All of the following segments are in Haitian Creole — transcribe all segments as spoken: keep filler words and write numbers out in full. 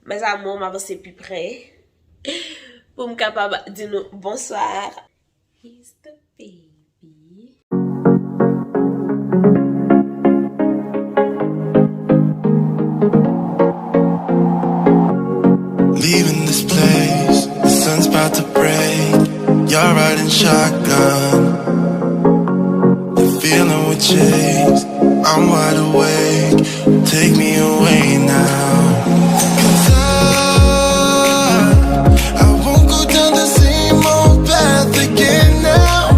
Mes amours, m avanse pi pre pou m kapab di nou bonswa. He's the baby. Leaving this place, the sun's about to break. You're riding shotgun. The feeling will chase. I'm wide awake. Take me away now. 'Cause I, I won't go down the same old path again now.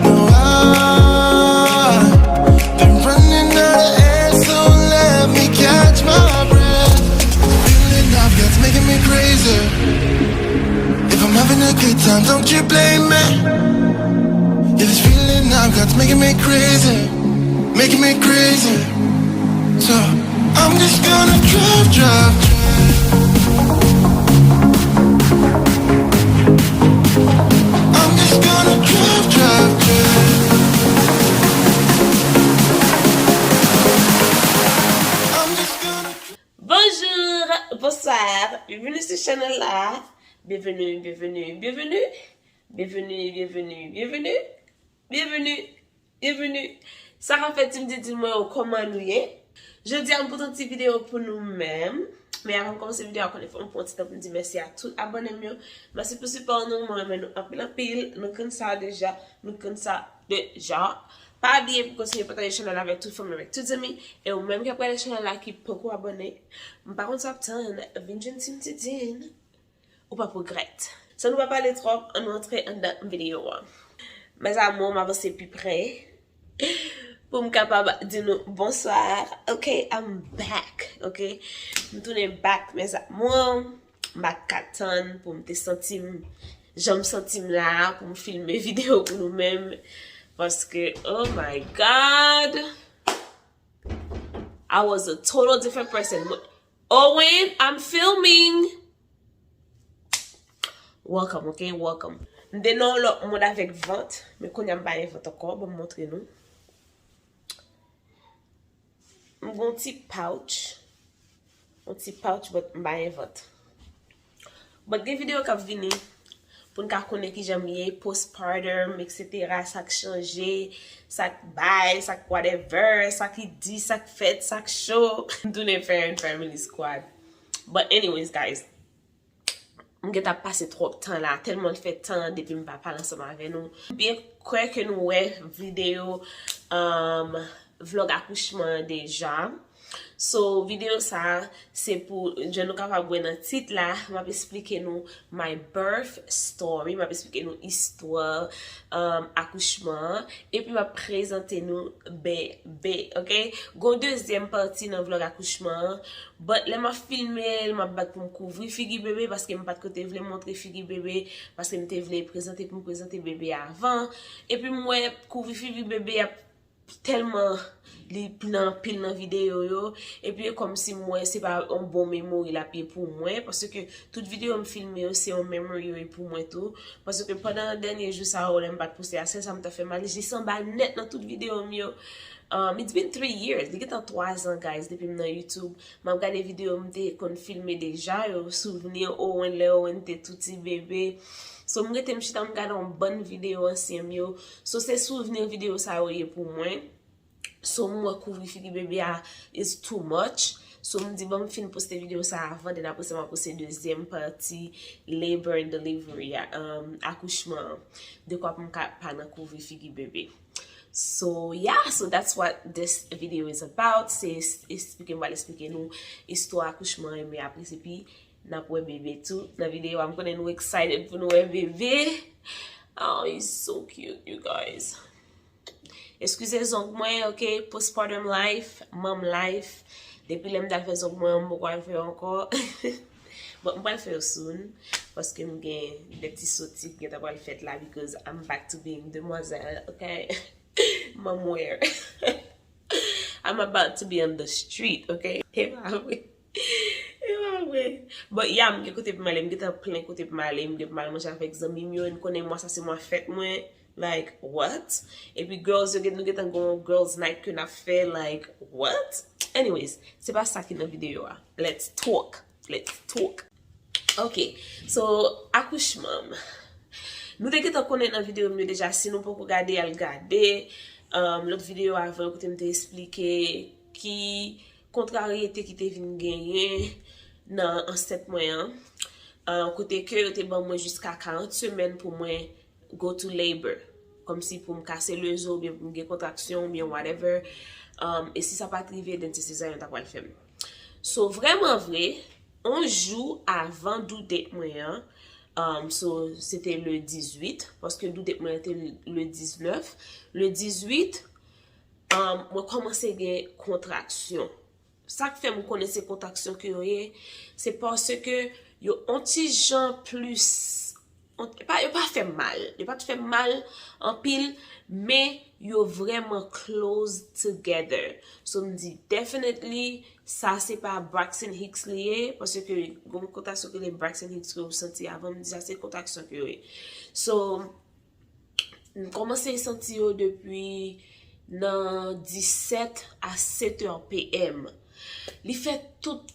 No, I've been running out of air, so let me catch my breath. Feeling I've got's making me crazy. If I'm having a good time, don't you blame me. Yeah, this feeling I've got's making me crazy, making me crazy. So I'm just gonna drive, drive, drive. I'm just gonna drive, drive, drive. I'm just gonna Bonjour, bonsoir, bienvenue sur channel la. Bienvenue, bienvenue, bienvenue. Bienvenue, bienvenue, bienvenue. Bienvenue, bienvenue. Sa k ap fèt, ti m di di mwen yo, kòman nou ye? Jodi a m pote yon ti videyo pou nou menm. Men avan m kòmanse videyo a, konnen fò m pran ti tan pou m di mèsi a tout abòne m yo. Mèsi pou sipò nou, mwen renmen nou anpil anpil. Nou konn sa deja, nou konn sa deja. Pa bliye pou kontinye pataje chanèl la avèk tout fanmi, avèk tout zanmi. E ou menm ki ap gade chanèl la ki poko abòne, m pa konn sa w ap tann, vin jwenn Team Tidine. Ou p ap regrèt. San nou pa pale twòp, ann nou antre anndan videyo a. Mes amours, m avanse pi pre pou m kapab di nou bonswa. Ok, I'm back. Ok, m tounen back, mes amours. M pa t ka tann pou m te santi m jan m santi m la a, pou m filme videyo pou nou menm. Paske, oh my God, I was a total different person. Owen, I'm filming. Welcome, ok? Welcome. M te nan yon lòt mond avèk vant, men kounye a m pa gen vant ankò. Ban m montre nou. M gen yon ti pouch. Yon ti pouch, but m pa gen vant. But gen videyo k ap vini pou n ka konnen kijan m ye, postpartum, et cetera. Sa k chanje, sa k bay, sa k whatever, sa ki di, sa k fèt, sa k cho. M tounen fè yon family squad. But anyways, guys, m gentan ap pase twòp tan la, tèlman l fè tan depi m pa pale ansanm avè nou. M byen kwè ke nou wè videyo, um, vlog akouchman an deja. So, videyo sa a, se pou, jan nou kapab wè nan tit la, m ap esplike nou my birth story, m ap esplike nou istwa, um, akouchman an, epi m ap prezante nou bebe, ok? Gon dezyèm pati nan vlog akouchman an, but lè m ap filme l, m ap bat pou m kouvri figi bebe, paske m pa t ko te vle montre figi bebe, paske m te vle prezante pou m prezante bebe avan. Epi m wè kouvri figi bebe ap tèlman li nan anpil nan videyo yo, epi e kòmsi m wè se pa yon bon memori l ap ye pou mwen, paske tout videyo m filme yo se yon memory yo ye pou mwen tou, paske pandan dènye jou sa yo lè m pa t poste a, sèl sa m ta fè m al jis anba nèt nan tout videyo m yo. Um, it's been three years, li gentan twa zan, guys, depi m nan YouTube. M ap gade videyo m te konn filme deja yo, souvni Owen lè Owen te tou ti bebe. So, m rete m chita m gade yon bann videyo ansyen m yo. So, se souvni videyo sa yo ye pou mwen. So, m wè kouvri figi bebe a is too much. So, m di, ban m fin poste videyo sa avan, then apre sa, m ap poste dezyèm pati, labor and delivery, a, um, akouchman an. Dekwa pou m ka pa nan kouvri figi bebe. So, yeah, so that's what this video is about. Se es-, esplike, m pral esplike nou istwa akouchman an, men apre se pi n ap wè bebe tou nan videyo a. M konnen nou excited pou nou wè bebe. Oh, he's so cute, you guys. Eskize zong mwen, ok? Postpartum life, mom life. Depi lè m t al fè zong mwen an, m poko al fè yo ankò. Bon, m pral fè yo soon, paske m gen de ti soti ki gentan pral fèt la, because I'm back to being demoiselle, ok? Mom wear. I'm about to be on the street, ok? E pa vre. E pa vre. But yeah, m gen kote pou m ale, m gentan plen kote pou m ale, m gen pou m al manje avèk zanmi m yo, n konnen mwa sa se mwa fèt mwen, like, what? Epi girls yo gen, nou gentan gon girls night ke n ap fè, like, what? Anyways, se pa sa ki nan videyo a. Let's talk. Let's talk. Ok, so, akouchman m. Nou te gentan konnen nan videyo m yo deja, si nou poko gade, al gade. Um, lòt videyo avan yo kote m te esplike ki kontraryete ki te vin genyen nan ansent mwen an. Uh, kote ke yo te ban mwen jiska karant semèn pou mwen go to labor. Kòmsi pou m kase lezo, oubyen pou m gen kontraksyon, oubyen whatever. Um, e si sa pa t rive, then se sezaryen ta pral fè m. So, vrèman vre, yon jou avan due date mwen an, um, so, se te le dizuit, paske due date mwen an te le diznèf. Le dizuit, um, mwen kòmanse gen kontraksyon. Sa k fè m konnen se kontraksyon ke yo ye, se paske yo on ti jan plis, on, pa, yo pa fè m mal. Yo pa t fè m mal anpil, men yo vrèman close together. So, m di, definitely, sa se pa Braxton Hicks li ye, paske gon kontraksyon ke le Braxton Hicks ke w santi avan, m di, sa se kontraksyon ke yo ye. So, m kòmanse santi yo depi nan disèt a sèt è p m. Li fè tout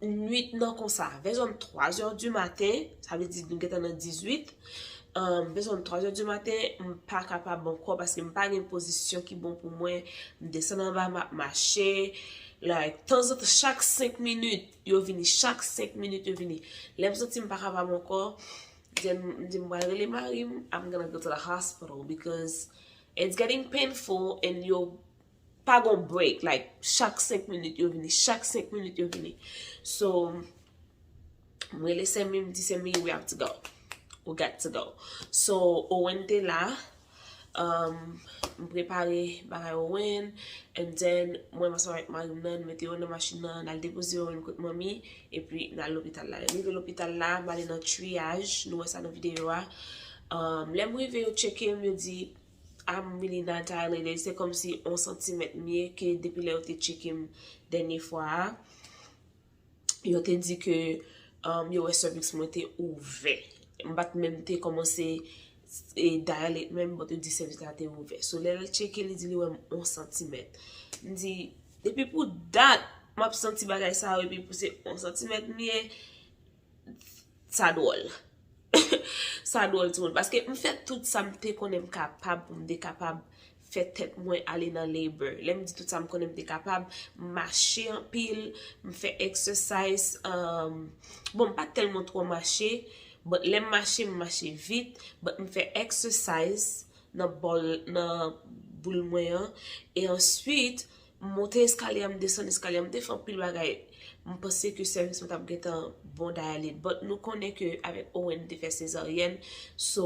nwit nan konsa. Vè zòn twa zè di maten, sa vle di nou gentan nan dizuit. Um, vè zòn twa zè di maten, m pa kapab ankò paske m pa gen pozisyon ki bon pou mwen. M desann anba, m ap mache. Like, tanzantan, chak senk minit, yo vini. Chak senk minit, yo vini. Lè m santi m pa kapab ankò, then m di m pral rele mari m, I'm gonna go to the hospital because it's getting painful and yo pa gon break. Like, chak senk minit yo vini, chak senk minit yo vini. So, m rele Sèmi, m di Sèmi, we have to go. We got to go. So, Owen te la, um, m prepare bagay Owen, and then mwen ansanm avèk mari m nan, nou mete yo nan machin nan, n al depoze Owen kot manmi, epi n al lopital la. Lè m rive lopital la, m ale nan triyaj, nou wè sa nan videyo a. Um, lè m rive, yo tcheke m, yo di, I'm really not dilated. Se kòmsi yon santimèt m ye ke depi lè yo te tcheke m dènye fwa a, yo te di ke, um, yo wè cervix mwen te ouvè. M pa t menm te kòmanse e dilate menm, but yo di cervix la te ouvè. So, lè l tcheke, li di li wè m yon santimèt. M di, depi pou dat, m ap santi bagay sa yo, epi pou se yon santimèt m ye, sa dwòl. Sa dwòl, timoun. Paske m fè tout sa m te konnen m kapab pou m te kapab fè tèt mwen ale nan labor. Lè m di tout sa m konnen m te kapab, m mache anpil, m fè exercise, um, bon, m pa tèlman twò mache, but lè m mache, m mache vit, but m fè exercise nan bòl, nan boul mwen an, e answit, m monte eskalye a, m desann eskalye a, m te fè anpil bagay. M panse ke cervix mwen t ap gentan bon dilate. But nou konnen ke avèk Owen m te fè sezaryèn. So,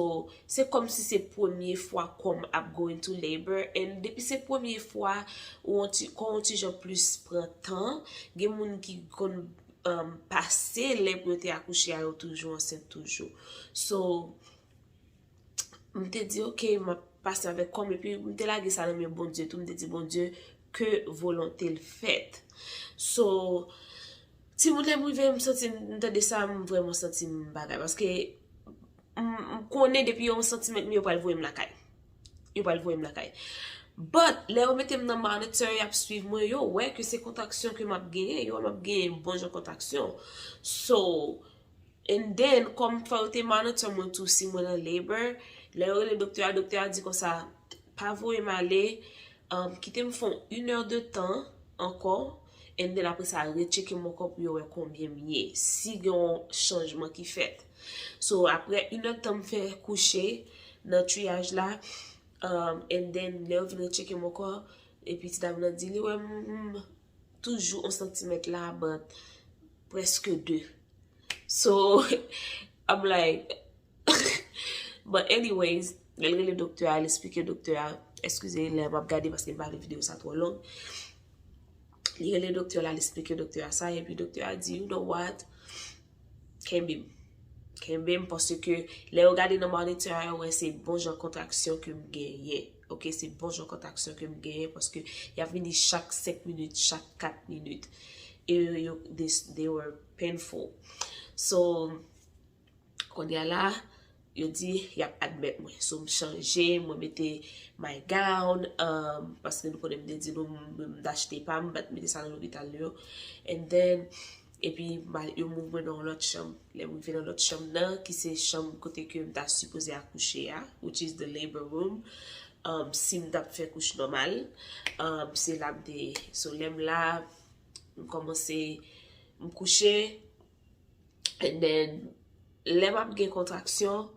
se kòmsi se premye fwa kòm ap going to labor. And depi se premye fwa, ou on ti, kò w on ti jan plis pran tan. Gen moun ki konn, um, pase lè pou yo te akouche a, yo toujou ansent toujou. So, m te di, ok, m ap pase avèk kò m, epi m te lage sa nan men Bondye tou, m te di, Bondye, ke volonte l fèt. So, timoun, lè m rive, m santi, m tande sa, m vrèman santi m bagay, paske m, m konnen depi yon santimèt m, yo pral voye m lakay. Yo pral voye m lakay. But, lè yo mete m nan monitor, y ap swiv mwen, yo wè ke se kontraksyon ke m ap genyen, yo wè m ap genyen bon jan kontraksyon. So, and then, kòm fò yo te monitor mwen tou si mwen nan labor, lè yo rele doktè a, doktè a di konsa, pa voye m ale, um, kite m fè yon inè de tan ankò, and then apre sa, retcheke m ankò pou yo wè konbyen m ye, si gen yon chanjman ki fèt. So, apre inè de tan m fè kouche nan triyaj la, um, and then, lè yo vin retcheke m ankò, epi ti dam nan di, li wè m, m toujou yon santimèt la, but prèske de. So, I'm like, but anyways, lè l rele doktè a, l esplike doktè a, eskize, lè m ap gade paske m pa vle videyo sa twò long. Li rele doktè la, l esplike doktè a sa, epi doktè a di, you know what? Kenbe m. Kenbe m, paske lè yo gade nan monitor a, yo wè se bon jan kontraksyon ke m genyen. Ok, se bon jan kontraksyon ke m genyen, paske y ap vini chak senk minit, chak kat minit. E yo, they, they were painful. So, kounye a la, yo di y ap admèt mwen. So, m chanje, mwen mete my gown, um, paske nou konnen m te di nou, m, m, m t achte pa m, m pa t mete sa nan lopital yo. And then, Epi yo move mwen nan yon lòt chanm. Lè m rive nan lòt chanm nan, ki se chanm kote ke m ta sipoze akouche a, which is the labor room, um, si m t ap fè kouch nòmal, um, se la m te ye. So, lè m la, m kòmanse, m kouche, and then, lè m ap gen kontraksyon,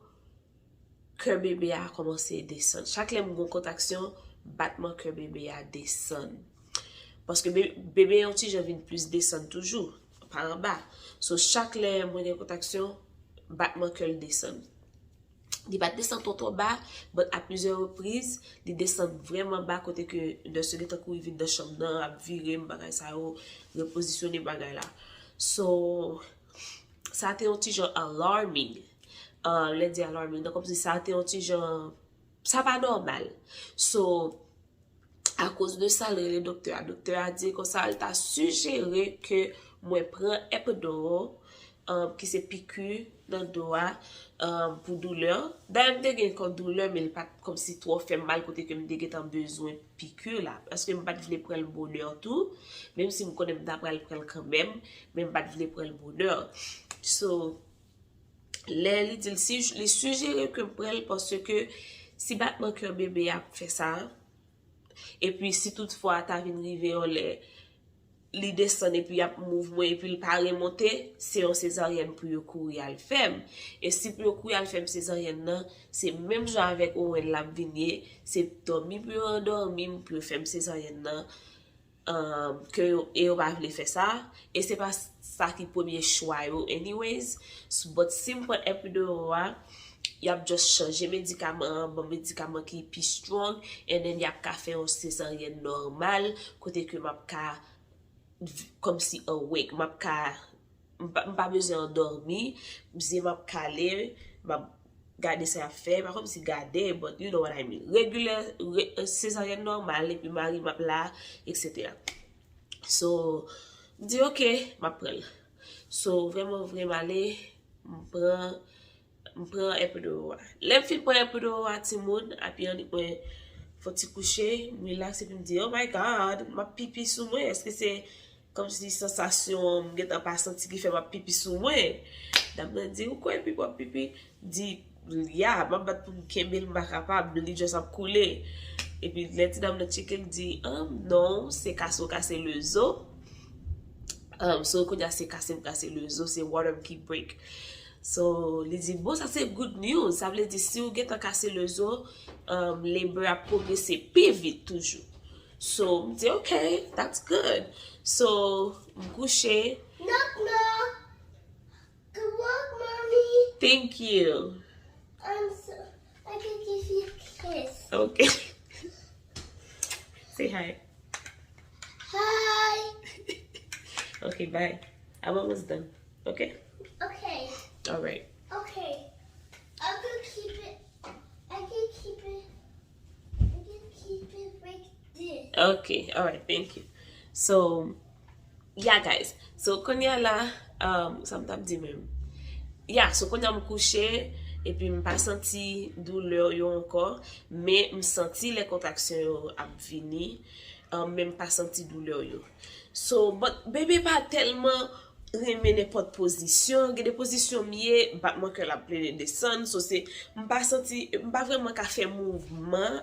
kè bebe a kòmanse desann. Chak lè m gen kontraksyon, batman kè bebe a desann. Paske bebe yon ti jan vin plis desann toujou, pa anba. So, chak lè mwen gen kontraksyon, batman kè l desann. Li pa t desann twò twò ba, but a plizyè repriz, li desann vrèman ba kote ke nèse gentan kouri vin nan chanm nan, ap vire m, bagay sa yo, repozisyone bagay la. So, sa te yon ti jan alarming. Uh, lè di alarming, nan kòmsi sa te yon ti jan, sa pa nòmal. So, akoz de sa, l rele doktè a. Doktè a di konsa, l ta sijere ke mwen pran epidural, um, ki se piki nan do a, um, pou doulè. Dayè, m te gen kòk doulè, men l pa t kòmsi twò fè m mal kote ke m te gentan bezwen piki la. Paske m pa t vle pran l bonè tou, menm si m konnen m ta pral pran l kanmenm, men m pa t vle pran l bonè. So, lè li di l, si, li sijere ke m pran l paske si batman kè bebe a ap fè sa, epi si toutfwa ta vin rive yon lè, li desann epi y ap move mwen epi l pa remonte, se yon sezaryèn pou yo kouri al fè m. E si pou yo kouri al fè m sezaryèn nan, se menm jan avèk Owen l ap vin ye, se dòmi pou yo andòmi m, pou yo fè m sezaryèn nan, um, ke yo, e yo pa vle fè sa, e se pa sa ki premye chwa yo anyways, but si m pran epidural a, y ap just chanje medikaman an, ban m medikaman ki pi strong, and then y ap ka fè yon sezaryèn nòmal, kote ke m ap ka kòmsi awake, m ap ka, m pa, m pa bezwen andòmi, zye m ap kale, m ap gade sa y ap fè, pa kòmsi gade, but you know what I mean. Regular, re, sezaryèn nòmal, epi mari m ap la, et cetera. So, m di, "Ok, m ap pran l." So, vrèman vre, m ale, m pran, m pran epidural a. Lè m fin pran epidural a, timoun, epi annik mwen fè ti kouche, m relax, epi m di, "Oh my God, m ap pipi sou mwen, èske se kòmsi sansasyon m gentan pa santi ki fè m ap pipi sou mwen?" Dam nan di, "Ou kwè pipi w ap pipi?" Di, "Ya, m ap bat pou m kenbe l, m pa kapab, li just ap koule." Epi lè ti dam nan tcheke l, di, "Um, non, se kase w kase lezo." Um, so, kounye a se kase m kase lezo, se water m ki break. So, li di, "Bon, sa se good news." Sa vle di, si w gentan kase lezo, um, labor ap pwogrese pi vit toujou. So, m di, "Ok, that's good." So, m kouche. Knock, knock. Good work, Mommy. Thank you. I'm so, I can give you a kiss. Okay. Say hi. Hi. Okay, bye. I'm almost done. Okay? Okay. All right. Okay. I can keep it. I can keep it. I can keep it like this. Okay, all right, thank you. So, yeah, guys. So, kounye a la, um, sa m t ap di menm. Yeah, so kounye a m kouche, epi m pa santi doulè yo ankò, men m santi lè kontraksyon yo ap vini, um, men m pa santi doulè yo. So, but bebe pa tèlman renmen nenpòt pozisyon. Gen de pozisyon m ye, batman kè l ap plede desann. So, se, m pa santi, m pa vrèman ka fè mouvman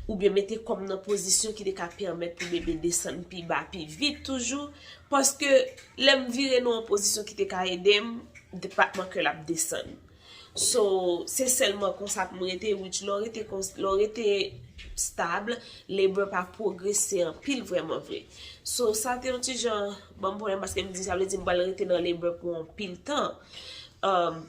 oubyen mete kò m nan pozisyon ki te ka pèmèt pou bebe desann pi ba, pi vit toujou. Paske lè m vire nan yon pozisyon ki te ka ede m, batman kè l ap desann. So, se sèlman konsa pou m rete, which lè w rete kons-, lè w rete stab, labor pa pwogrese anpil vrèman vre. So, sa te yon ti jan ban m pwoblèm paske m di sa vle di m pral rete nan labor pou anpil tan. Um,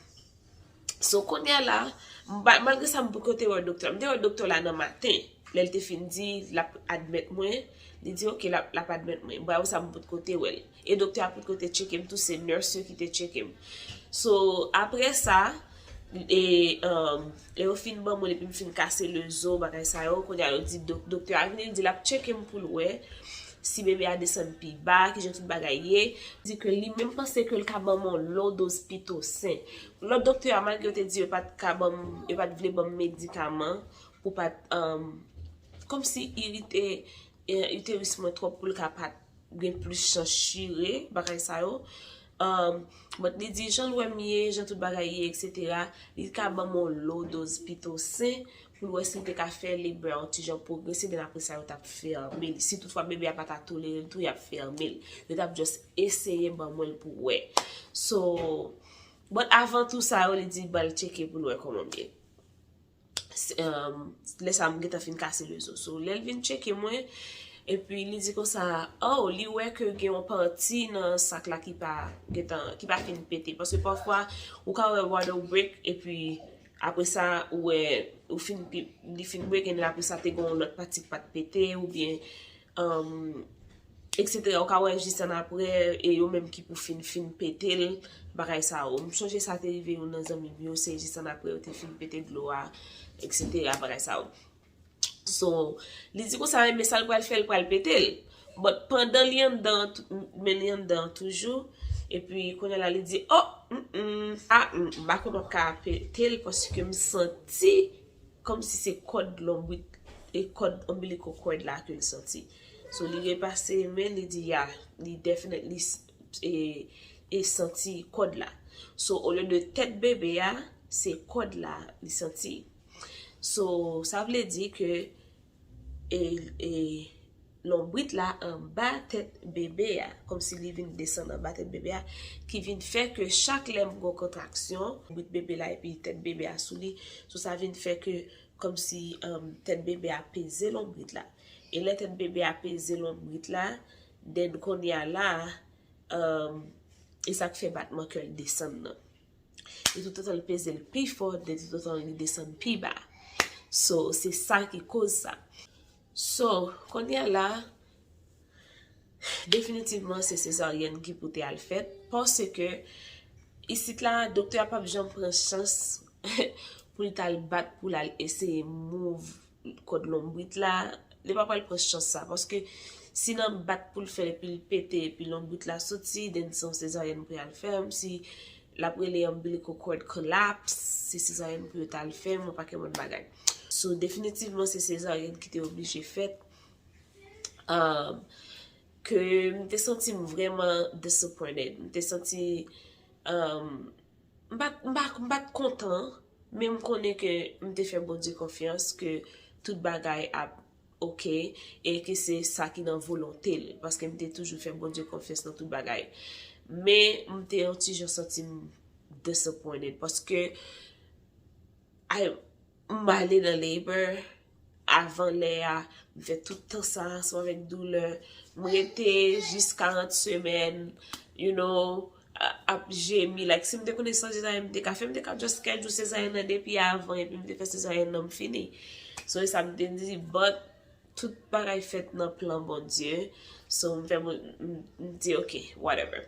so, kounye a la, m pa, malgre sa, m potko te wè doktè. M te wè doktè la nan maten. Lè l te fin di l ap admèt mwen, li di, "Ok, l ap, l ap admèt mwen." Bravo, sa m potko te wè l. E doktè a potko te tcheke m tou, se nurse yo ki te tcheke m. So, apre sa, e, um, lè yo fin ban mwen, epi m fin kase lezo, bagay sa yo, kounye a yo di dok-, doktè a vini, li di l ap tcheke m pou l wè si bebe a desann pi ba, kijan tout bagay ye. Di ke li menm panse ke l ka ban m yon lòt doz pitosen. Lòt doktè a, malgre yo te di yo pa t ka ban m, yo pa t vle ban m medikaman pou pa t, um, kòmsi irite, e, iteris mwen twòp pou l ka pa t gen plis chans chire, bagay sa yo. Um, but li di, jan l wè m ye, jan tout bagay ye, et cetera, li ka ban m yon low dose Pitocin pou l wè si l te ka fè labor yon ti jan progrese, then apre sa yo t ap fèmen li. Si toutfwa bebe a pa ta tolere l tou, y ap fèmen li. Yo t ap just eseye ban mwen l pou wè. So, but avan tou sa yo, li di, ba l tcheke pou l wè kòman m ye. Lè sa a m gentan fin kase lezo. So, lè l vin tcheke mwen, epi li di konsa, oh, li wè ke gen yon pati nan sak la ki pa gentan, ki pa fin pete. Paske pafwa, ou ka wè water break, epi apre sa, ou wè, ou fin, li fin break, and apre sa, te gen yon lòt pati k pa t pete, oubyen, um, et cetera. Ou ka wè jis annapre, e yo menm ki pou fin, fin pete l, bagay sa yo. M sonje sa te rive youn nan zanmi m yo, se jis annapre yo te fin pete dlo a, et cetera, bagay sa yo. So, li di konsa, men sa l pral fè, l pral pete l. But pandan li anndan, men li anndan toujou, epi kounye a la, li di, oh, mm, mm, ah, mm, m pa kwè m ap ka pete l, paske m santi kòmsi se kòd lonbrit, e kòd umbilical cord la ke l santi. So, li repase men, li di, ya, li definitely s- e, e santi kòd la. So, olye de tèt bebe a, se kòd la li santi. So, sa vle di ke e, e, lonbrit la anba tèt bebe a, kòmsi li vin desann anba tèt bebe a, ki vin fè ke chak lè m gen kontraksyon, lonbrit bebe la epi tèt bebe a sou li, so sa vin fè ke kòmsi, um, tèt bebe a peze lonbrit la. E lè tèt bebe a peze lonbrit la, then kounye a la, um, e sa k fè batman kè l desann nan. E toutotan l peze l pi fò, then toutotan li desann pi ba. So, se sa ki koz sa. So, kounye a la, definitivman, se sezaryèn ki pou te al fèt, paske isit la, doktè a p ap janm pran chans pou l t al bat, pou l al eseye move kòd lonbrit la, li pa pral pran chans sa, paske si nan bat pou l fè epi l pete, epi lonbrit la soti, then se yon sezaryèn pou y al fè, si l ap rele umbilical cord collapse, se sezaryèn pou yo t al fè, yon pakèt lòt bagay. So, definitivman, se sezaryèn ki te oblije fèt. Um, ke m te santi m vrèman disappointed. M te santi, um, m pa, m pa, m pa t kontan, men m konnen ke m te fè Bondye konfyans ke tout bagay ap oke, e ke se sa ki nan volonte l, paske m te toujou fè Bondye konfyans nan tout bagay. Men m te yon ti jan santi m disappointed, paske ay, m ale nan labor avan lè a, m fè tout tan sa ansanm avèk doulè. M rete jis karant semèn, you know, a- ap jemi. Like, si m te konnen se yon sezaryèn m te ka fè, m te ka just schedule sezaryèn nan depi avan, epi m te fè sezaryèn nan, m fini. So, e sa m te di, but tout bagay fèt nan plan Bondye. So, m fè m, m, m di, ok, whatever.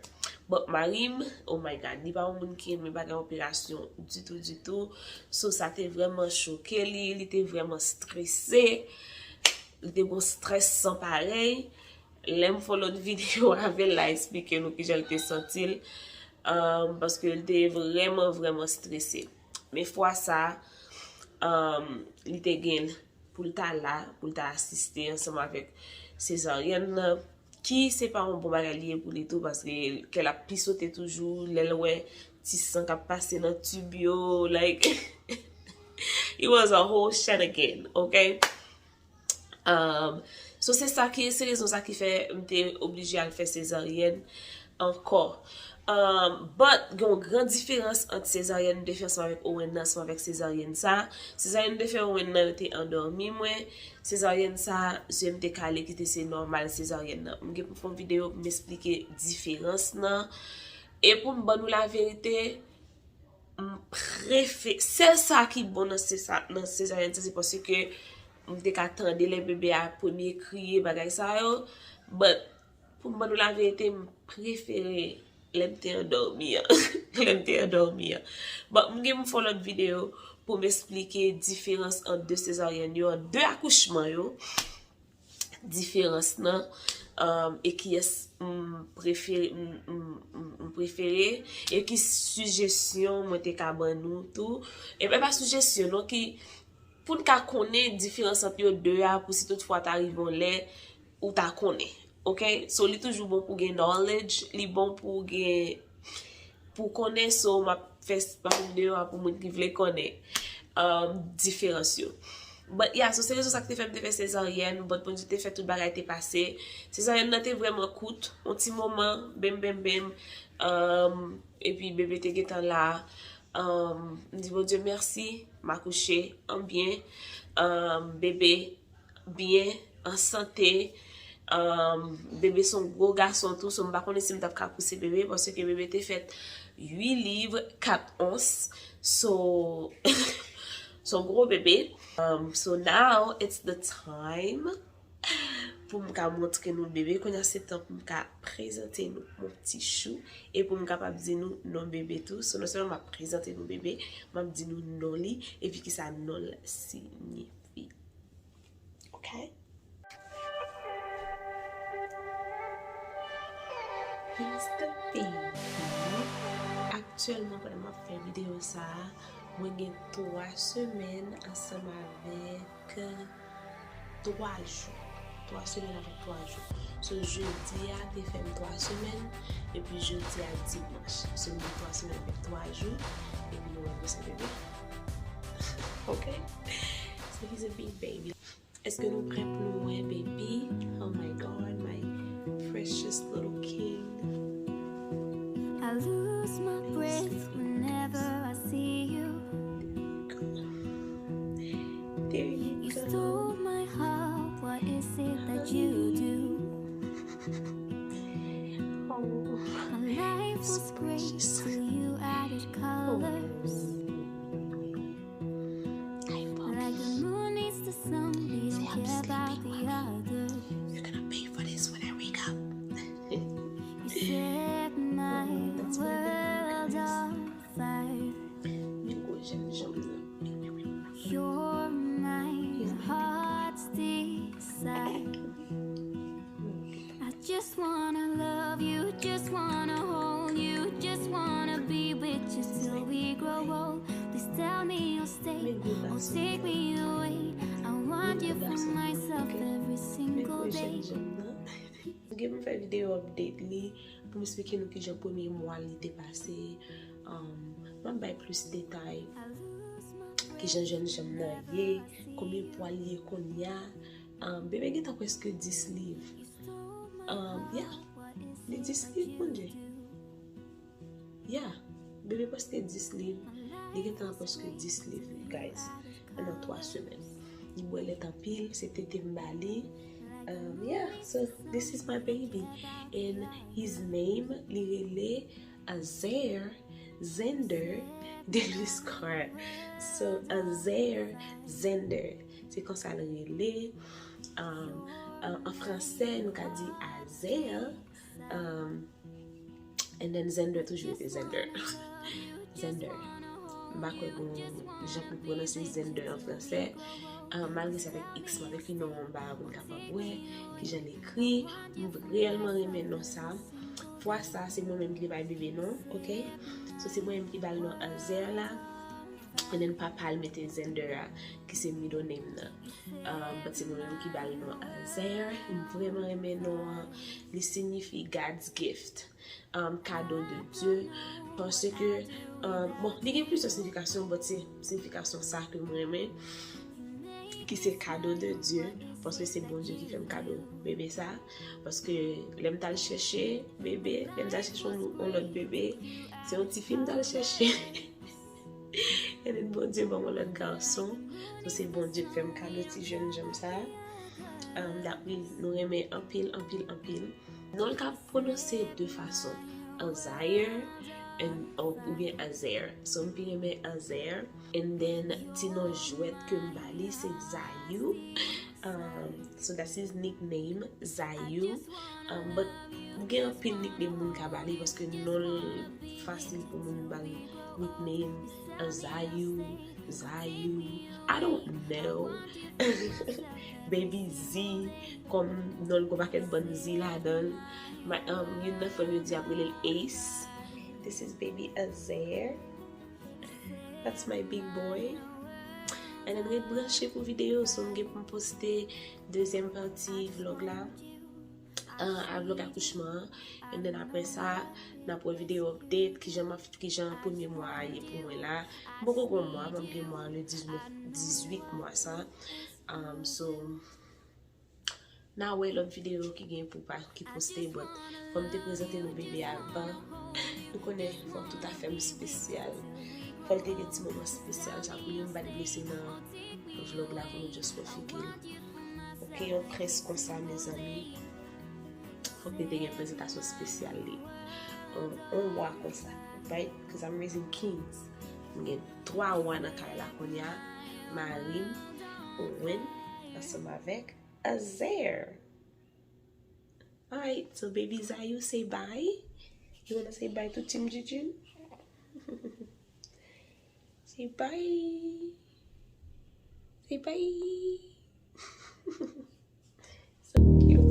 But mari m, oh my God, li pa yon moun ki renmen bagay operasyon ditou, ditou. So, sa te vrèman choke li, li te vrèman strese. Li te gon strès san parèy. Lè m fè yon lòt videyo avè l, l a eksplike nou kijan l te santi l. Um, paske l te vrèman, vrèman strese. Men fwa sa, um, li te gen pou l ta la, pou l ta asiste ansanm avèk sezaryèn nan, ki se pa yon bon bagay li ye pou li tou, paske kè l ap pi sote toujou, lè l wè ti san k ap pase nan tib yo, like, it was a whole shenanigan, ok? Um, so se sa ki, se rezon sa ki fè m te oblije al fè sezaryèn ankò. Um, but, gen yon gran diferans ant sezaryèn m te fè ansanm avèk Owen nan, ansanm avèk sezaryèn sa. Sezaryèn m te fè Owen nan, yo te andòmi mwen. Sezaryèn sa, zye m te kale, ki te se nòmal sezaryèn nan. M gen pou m fè yon videyo pou m esplike diferans nan. E pou m ban nou laverite, m prefe-, sèl sa ki bon nan se sa, nan sezaryèn sa, se paske m te ka tande lè bebe a premye kriye, bagay sa yo. But, pou m ban nou laverite, m prefere lè m te andòmi an. Lè m te andòmi an. But, m gen pou m fè yon lòt videyo pou m esplike diferans ant de sezaryèn yo, ant de akouchman yo. Diferans nan, um, e kiyès m prefere, m, m, m, m prefere, e ki sijesyon mwen te ka ban nou tou. E pa, pa sijesyon, non, ki, pou n ka konnen diferans ant yo de a, pou si toutfwa ta rive yon lè, ou ta konnen. Ok? So, li toujou bon pou gen knowledge, li bon pou gen pou konnen, so m ap fè, m ap fè videyo a pou moun ki vle konnen, um, diferans yo. But yeah, so se rezon sa ki te fè m te fè sezaryèn, but Bondye te fè tout bagay te pase. Sezaryèn nan te vrèman kout, yon ti moman, bem, bem, bem, um, epi bebe te gentan la. Um, m di Bondye mèsi, m akouche an byen. Um, bebe byen, an sante. Um, bebe se yon gwo gason tou, so m pa konnen si m t ap ka pouse bebe, paske bebe te fèt uit liv, kat ons. So, se yon gwo bebe. Um, so now it's the time pou m ka montre nou bebe. Kounye a se tan pou m ka prezante nou mon ti chou e pou m kapab di nou non bebe tou. So, non sèlman m ap prezante nou bebe, m ap di nou non li, epi kisa non l siyifi. Ok? Here's the thing. Aktyèlman, pandan m ap fè videyo sa a, mwen gen twa semèn ansanm avèk twa jou. Twa semèn avèk twa jou. So, jodi a te fè m twa semèn, epi jodi a dimanch. So, m gen twa semèn avèk twa jou, epi nou wè m se bebe. Ok? So, he's a big baby. Èske nou prè pou nou wè baby? Oh my God, my precious little king. I lose my breath whenever I see you. There you You go. Stole my heart, what is it that you do? Oh, my life was great till you added colors. Like the moon needs the sun, we don't care about the others. You're gonna pay for this when I wake up. You set my world on fire. You're my heart's desire. I just wanna love you, just wanna hold you, just wanna be with you till we grow old. Please tell me you'll stay or take me away. I want you for myself every single day. M gen pou m fè videyo update li, pou m eksplike nou kijan premye mwa li te pase. Um, m ap bay plis detay. Kijan jèn janm nan ye, konbyen pwa li ye kounye a. Um, bebe gentan prèske dis liv. Um, yeah, li dis liv, Bondye. Yeah, bebe prèske dis liv. Li gentan prèske dis liv, guys, nan twa semèn. Li bwè lèt anpil, se tete m ba li. Um, yeah, so this is my baby. And his name, li rele Azair Xander Deliscar. So, Azair Xander. Se konsa l rele. Um, an, an fransè, nou ka di Azair. Um, and then Xander toujou rete Xander. Xander. M pa kwè gon jan pou pwononse Xander an fransè. Ah, malgre se avèk X, m ap ekri non an ba pou n kapab wè kijan l ekri. M reyèlman renmen non sa. Fwa sa, se mwen menm ki te bay bebe non, ok? So, se mwen menm ki ba l non Azair la. And then papa l mete Xander a, ki se middle name nan. Ah, but se mwen menm ki ba l non Azair. M vrèman renmen non an. Li siyifi God's gift. Um, kado de Dye, paske, um, bon, li gen plizyè siyifikasyon, but se siyifikasyon sa ke m renmen, ki se kado de Dye, paske se Bondye ki fè m kado bebe sa, paske lè m t al chèche bebe, lè m t al chèche yon, yon lòt bebe, se yon tifi m t al chèche. And then Bondye ban m yon lòt gason. So, se Bondye k fè m kado ti jèn janm sa. Um, that we, nou renmen anpil, anpil, anpil. Non l ka pwononse de fason. Anzair and, ou, oubyen Azair. So, m pi renmen Azair. And then, ti non jwèt ke m ba li, se Zayou. Um, so that's his nickname, Zayou. Um, but gen anpil nickname moun ka ba li paske non l fasil pou moun ba l nickname, uh, Zayou, Zayou. I don't know. Baby Z, kòm non l gon pakèt bann Z ladan l. My, um, youn nan frè m yo di ap rele l Ace. This is baby Azair. That's my big boy. And then ret branche pou videyo, so m gen pou m poste dezyèm pati vlog la. uh, a vlog akouchman an. And then apre sa, n ap wè videyo update, kijan m ap, kijan premye mwa a ye pou mwen la. M poko gon mwa, m ap gen mwa le diznèf, dizuit mwa sa. Um, so, n a wè lòt videyo ki gen pou pa, ki poste, but fò m te prezante nou bebe avan. Nou konnen fò tout afè m espesyal. Fò l te gen ti moman espesyal, sa pou li m pa t blese nan vlog la pou nou just wè figi l. Ok, yon prens konsa, mezanmi. Fòk li te gen prezantasyon espesyal li. On, on wa konsa. Right? Because I'm raising kings. M gen twa wa nan kay la kounye a. Mari m, Owen, ansanm avèk Azair. Alright, so baby Zayou, say bye. You wanna say bye to Team Jijin? Say bye. Say bye. So cute.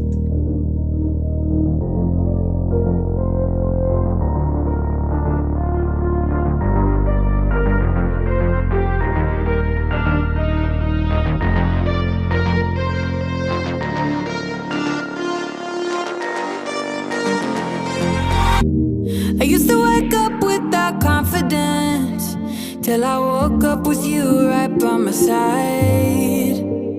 I used to wake up with that confidence till I woke up with you right by my side.